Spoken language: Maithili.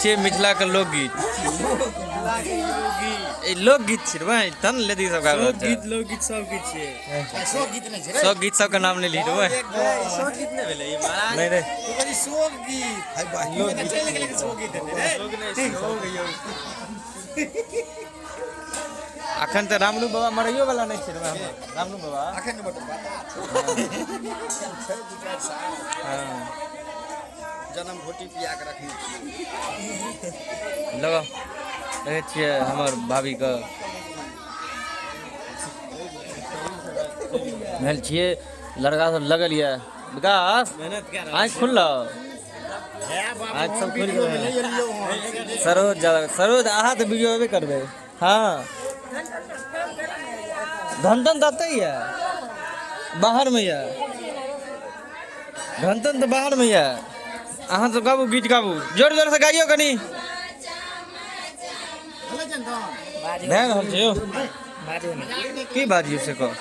छियै मिथिलाके लोकगीत। ई लोकगीत छियै रे भाइ, तहन लेडीज सब गाबि रहल छै। गीत लोकगीत सब किछु छियै। शोक गीत नहि छै रे। शोक गीत सबके नाम नहि ली रे भाइ। शोक गीत नहि भेलै ई महाराज। नहि रे। शोक गीत हाय भाई, चलि गेलै शोक गीत हेतै रे। शोक नहि, शोक यौ। अखन तऽ रामरू बाबा मरैयो वाला नहि छै रे भाइ हमर। रामरू बाबा अखन नहि बतबै छै, 2-4 साल। हँ। जन्म घोटी पिया के रखने छी। लगाउ, देखै छियै हमर भाभीके भेल छियै, लड़का सब लगल यऽ। विकास, आँखि खुलल, आँखि सब खुलि गेल। सरोज ज्यादा सरोज, अहाँ तऽ वीडियो एबे करबै। हँ, धन धन तऽ एतै यऽ, बाहरमे यऽ धन धन तऽ बाहरमे यऽ। अहाँ सब गाबू, गीत गाबू, जोर जोरसँ गाइयो कनि। भए रहल छै यौ, की बाजियौ से कह।